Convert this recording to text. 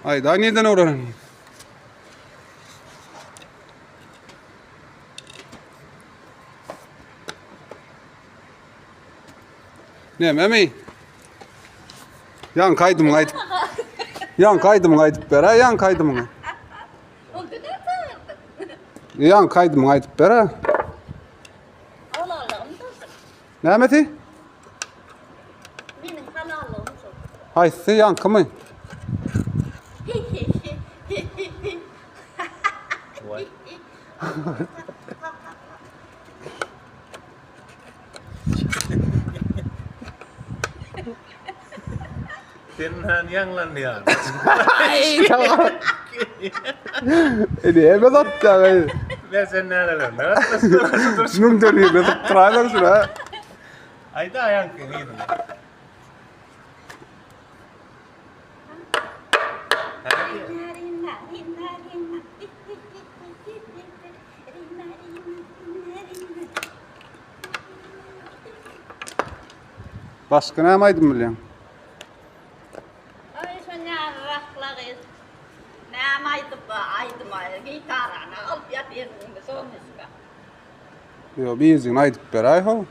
Aýdaý nirden öwrenen? Nämemi? Ýaňky aýdymyňy aýdyp. Ýaňky aýdymyňy aýdyp ber, a ýaňky aýdymyňy. Onda ne çagyrdyň? Ýaňky aýdymyňy aýdyp ber, a. Halallygym şol. Nämesi? Meniň halallygym şol. Haýsy ýaňkymy? Waý. Sen han ýaňlanýar. Indi hemme zat ýaňy. Men sen näleler? Müňden birine sypdyraýlar şuna. Aýda ýaňky yzyny. Başga näme aýdym bilýäň? Aý şo näme gyz. Näme aýdyp aýdym aý gitarany alyp ýatyryn Sonuşka. Ýo, birjigini aýdyp beräý how.